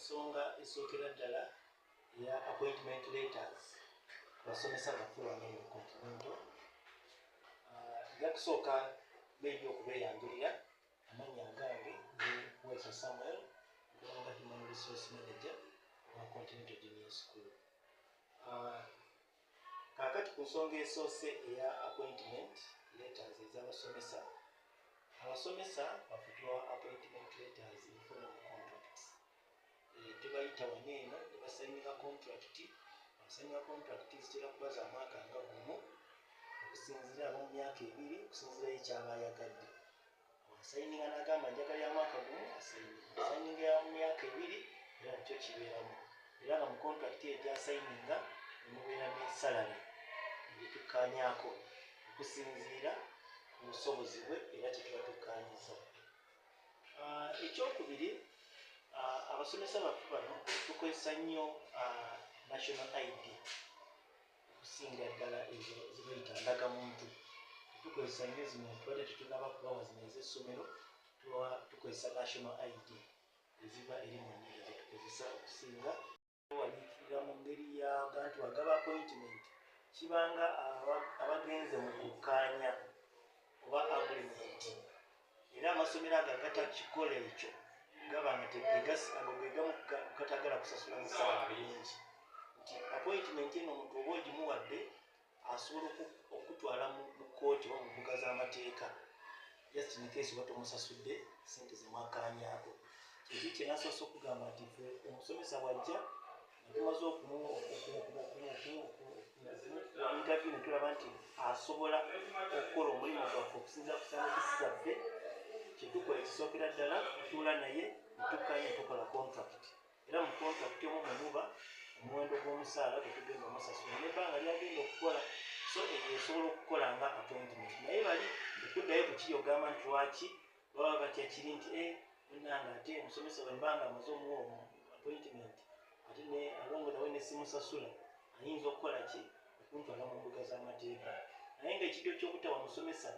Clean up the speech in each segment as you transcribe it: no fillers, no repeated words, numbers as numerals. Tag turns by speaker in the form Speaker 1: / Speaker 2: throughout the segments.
Speaker 1: Ensonga esookera ddala eya appointment letters ku basomesa baffe wano mu Continental. Nja kusooka maybe okubeeyanjulira. Amannya agange nze Wesa Samuel, nkola nga human resource manager wa Continental Junior School. Kaakati ku nsonga esoose eya appointment letters ez'abasomesa, abasomesa baffe tubawa appointment letters in form of contracts. Tubayita wano eno ne basayininga contract. Abasayininga contract zitera kuba za mwaka nga 1, okusinziira aba mu myaka 2, okusinziira ekyaba ayagadde. Asayininga n'agamba, "Njagala ya mwaka 1," asayininga. Asayininga ya mu myaka 2, era nakyo kibeeramu. Era nga mu contract eyo gy'asayininga nemubeera ne salary gyetukkaanyaako okusinziira ku busobozi bwe, era kyetuba tukkaanyiza. Ekyokubiri, abasomesa baffe bano tukozesa nnyo national ID okusingira ddala ezo zebayita ndagamuntu. Tukozesa nnyo zino, tubadde tetunaba kubawa zino ez'essomero, tukozesa national ID eziva eri mu nnyindo zetukozesa okusinga. Waliikirira mu ngeri yaga nti wagaba appointment, kibanga abagenze mu kukkaanya oba agreement. Era amasomero ago agatakikola ekyo gaba nga ago gegamu gatagala kusasula musaala bulungi, nti appointment eno omuntu oba ogimuwadde asobola okutwala mu kooti oba mu mbuga z'amateeka, just in case oba tomusasudde sente zemwakkaanyaako. Kyekiri kyenasoose okugamba nti ffe omusomesa bw'ajja nga tumaze interview ne tulaba nti asobola okukola omulimu gwaffe okusinziira ku standards zaffe, kyetukola ekisookera ddala tutuula naye netukkaanya, tukola contract. Era mu contract omwo mwe muba omuwendo gw'omusaala gwe tugenda omusasula n'ebbanga lyagenda okukola. So eyo esobola okukola nga appointment. Naye bali okuddayo ku kiri ogamba nti lwaki baba batya kiri nti munange, ate omusomesa bwe mbanga amaze omuwa appointment, ate ne along the way ne simusasula, ayinza okukola ki? Okuntwala mu mbuga z'amateeka. Naye nga ekiddo ky'obutawa musomesa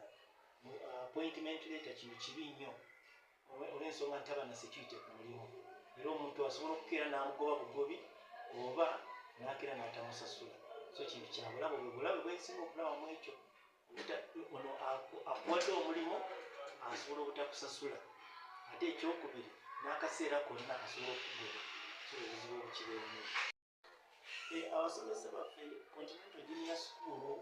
Speaker 1: appointment letter kino kibi nnyo, olw'ensonga nti aba na security ku mulimu, era omuntu asobola okukeera n'amugoba bugobi oba n'akeera n'atamusasula. So kintu kya bulabe, bwe bulabe bwensinga okulabamu ekyo. Ono akuwadde omulimu asobola obutakusasula, ate ekyokubiri n'akaseera konna asobola okugoba. So obuzibu obukibeeramu. Abasomesa baffe, Continental Junior School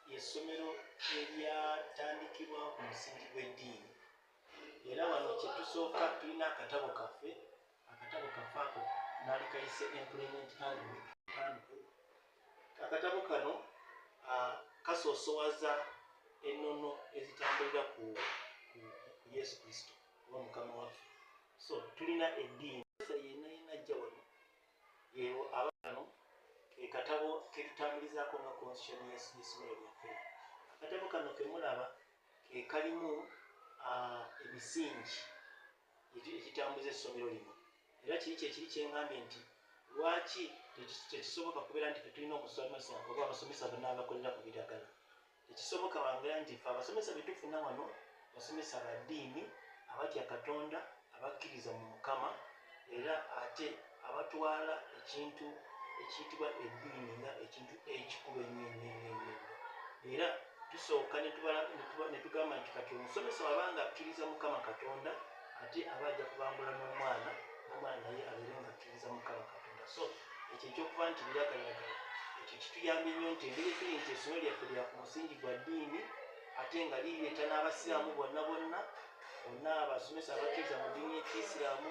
Speaker 1: lyessomero eryatandikibwawo ku musingi gw'eddiini. Era wano kyetusooka tulina akatabo kaffe. Akatabo kaffe ako naali kayise Employment Handbook. Akatabo kano kasoosowaza ennono ezitambulira ku Yesu Kristo oba Mukama waffe. So tulina eddiini yenna yenna ajja wano yeewo abano ke katabo ketutambulizaako nga constitution y'essomero lyaffe. Akatabo kano kemulaba ke kalimu emisingi egitambuza essomero lino. Era kiri kyekiri kyeŋŋambye nti lwaki tekisoboka kubeera nti fe tulina omusomesa oba abasomesa bonna abakolera ku biragala. Tekisoboka wangera nti fe abasomesa betufuna wano basomesa ba ddiini, abatya Katonda, abakkiriza mu Mukama, era ate abatwala ekintu ekiyitibwa eddiini nga ekintu ekikulu ennyo ennyo ennyo ennyo. Era tusooka ne tugamba nti kati omusomesa wabanga akkiriza Mukama Katonda, ate aba ajja kubangula n'omwana, n'omwana naye abeere nga akkiriza Mukama Katonda. So ekyo ekyokuba nti biragalalagala, ekyo kituyambye nnyo nti engeri ekiri nti essomero lyaffe lya ku musingi gwa ddiini, ate nga lireeta n'abasiraamu bonna bonna bonna, abasomesa abakkiriza mu ddiini y'Ekiyisiraamu,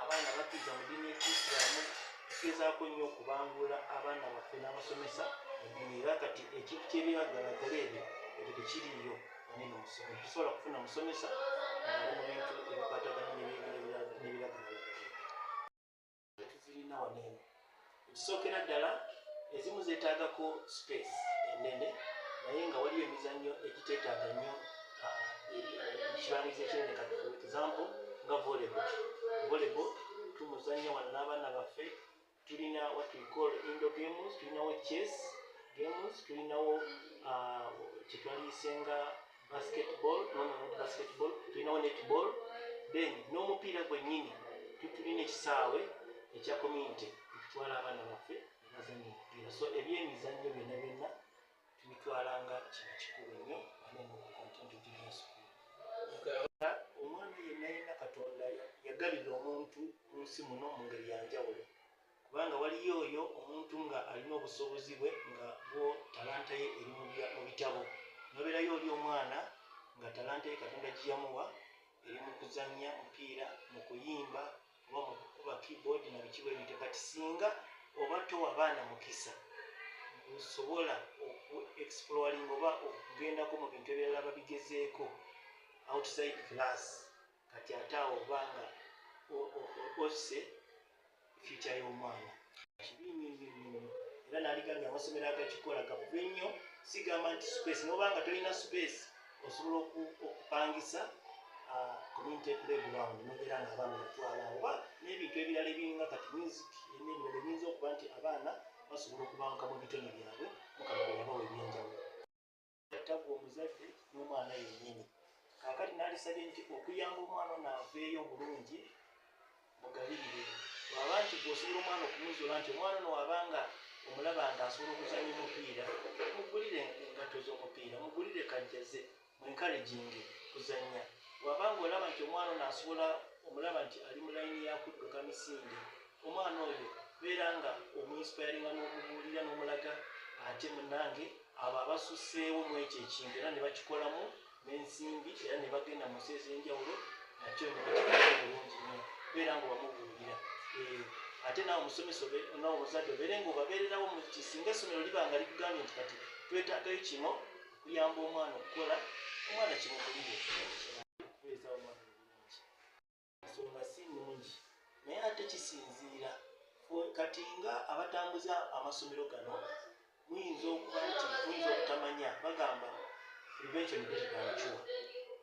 Speaker 1: abaana abakkiriza mu ddiini y'Ekiyisiraamu. Tugezaako nnyo okubangula abaana baffe n'abasomesa mu ddiini. Era kati ekintu ky'ebiragalalagala ebyo, ekyo tekiriiyo wanene mu ssomero. Tusobola kufuna musomesa ng'ali mu bintu ebikwatagana n'ebiragalalagala. Tuzirina wano eno. Ekisookera ddala, ezimu zeetaagako space ennene, naye nga waliyo emizannyo egiteetaaga nnyo ekibangirizi ekinene. Kati for example nga volleyball, volleyball tumuzannya wano n'abaana baffe. Tulina what we call indoor games, tulinawo chess games, tulinawo kyetwaliyise nga basketball, no, not basketball, tulinawo netball, then n'omupiira gwennyini tulina ekisaawe. ekya community ekitwala abaana baffe ne bazannya omupiira. So ebyemizannyo byonna byonna tubitwalanga kino kikulu nnyo ane mu Continental Junior School. Omwana yenna yenna Katonda yagabira omuntu mu nsi muno mu ngeri ya njawulo, kubanga waliyo oyo omuntu nga alina obusobozi bwe nga bwo talanta ye eri mu bitabo, nobeerayo oli omwana nga talanta ye Katonda gye yamuwa eri mu kuzannya mupiira, mu kuyimba oba mu kukuba keyboard na biki bwe bityo. Kati singa oba towa baana mukisa gusobola oku exploring oba okugendako mu bintu ebirala babigezeeko outside class, kati ate awo obanga osse future y'omwana. Kibi nnyo nnyo nnyo nnyo, era naaligambye amasomero agakikola gafube nnyo. Sigamba nti space, nobanga tolina space osobola okupangisa community playground nobeera nga abaana batwala, oba n'ebintu ebirala ebiringa kati music n'ebirala ebiyinza okuba nti abaana basobola okubanka mu bitone byabwe Mukama bwe yabawa ebyenjawulo. Tagwa omuzadde n'omwana yennyini. Kaakati naalisabye nti okuyamba omwana ono aveeyo bulungi, mugabirire. Bw'aba nti gweosobola omwana okumuzuula nti omwana ono wabanga omulaba nga asobola okuzannya omupiira, mugulire engatto z'omupiira, mugulire kajjaze, mu encouraging kuzannya. Bw'abanga olaba nti omwana ono asobola, omulaba nti ali mu layini yakudduka misinde, omwana oyo beera nga omuinspiringa n'omubuulira n'omulaga. Ate munange abo abasuseewo mu ekyo ekintu era ne bakikolamu n'ensimbi era ne bagenda mu nsi ez'enjawulo nakyo ne bakikola bulungi nnyo, beera nga obamubuulira. Ate naawe omusomesa, naawe omuzadde, obeere nga obabeererawo mu ki singa essomero liba nga likugambye nti kati twetaagayo kino okuyamba omwana okukola, omwana kimugulire okubeezawo omwana obulungi. Ensonga si nnungi, naye ate kisinziira. Kati nga abatambuza amasomero gano muyinza okuba nti muyinza obutamanya, bagamba prevention better than cure.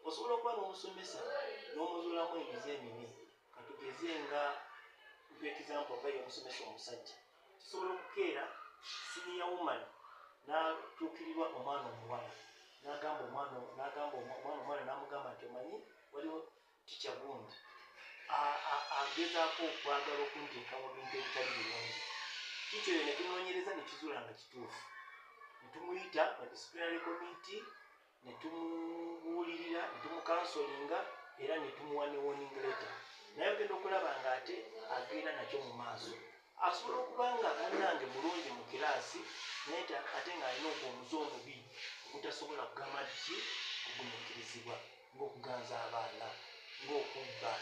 Speaker 1: Osobola okuba n'omusomesa n'omuzuulamu emize emibi, katugeze nga for example nga ye omusomesa omusajja, kisobola okukeera senior woman n'atuukirirwa omwana omuwala n'agamba omwana, n'agamba omwana omuwala n'amugamba nti omanyi waliwo teacher gundi agezaako okwagala okunteeka mu bintu ebitali birungi. Kikyo eyo ne tunoonyereza ne kizuula nga kituufu, ne tumuyita mu disciplinary committee, ne tumubuulirira, ne tumucounselinga era ne tumuwa ne warning letter, naye ogenda okulaba nga ate agenda nakyo mu maaso. Asobola okuba nga munnange mulungi mu kiraasi, naye ate ng'alina ogwo omuze omubi ogutasobola kugamba nti ki gugumiikirizibwa, ng'okuganza abaana, ng'okubba,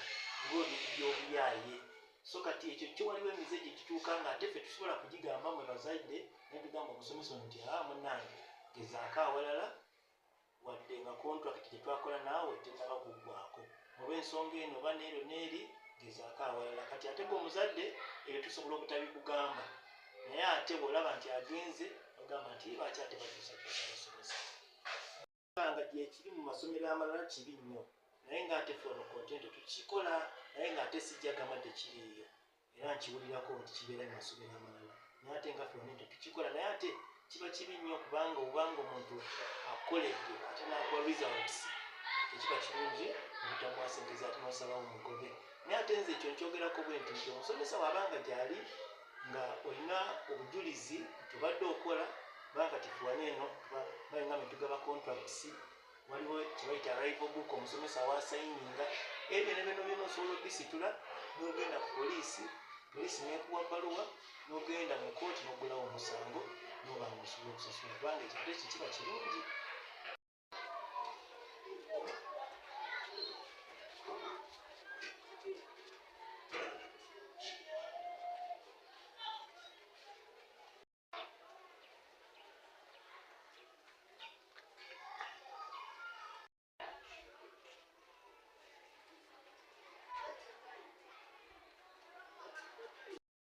Speaker 1: ng'ebintu by'obuyaaye. So kati ekyo kyo waliwo emize gye gituuka nga ate ffe tusobola kugigamba mwe bazadde ne tugamba omusomesa ono nti aa munnange gezaako awalala, wadde nga contract gye twakola naawe tennaba kuggwako, olw'ensonga eno oba neero neeri, gezaako awalala. Kati ate gwe omuzadde ebyo tusobola obutabikugamba, naye ate bw'olaba nti agenze ogamba nti lwaki ate bakyusakyusa abasomesa, nga gyekiri mu masomero amalala kibi nnyo. Naye ng'ate ffe wano Continental tukikola, naye ng'ate sijja gamba tekiriiyo, era nkiwulirako nti kibeera mu masomero amalala, naye ate nga ffe wano tukikola. Naye ate kiba kibi nnyo kubanga obanga omuntu akoledde ate n'akuwa results, tekiba kirungi obutamuwa sente ze ate n'osalawo mugobe. Naye ate nze ekyo nkyogerako bwe nti nti omusomesa bw'abanga gy'ali nga olina obujulizi nti obadde okola, kubanga kati ffe wano eno balinga ne tugaba contracts, waliwo kyebayita arrival book, omusomesa awasayininga ebyo ne bino byona osobola obisitula n'ogenda ku poliisi, poliisi n'ekuwa bbaluwa, n'ogenda mu kooti n'oggulawo omusango n'oba nga osobola okusasula, kubanga ekyo ate kikiba kirungi.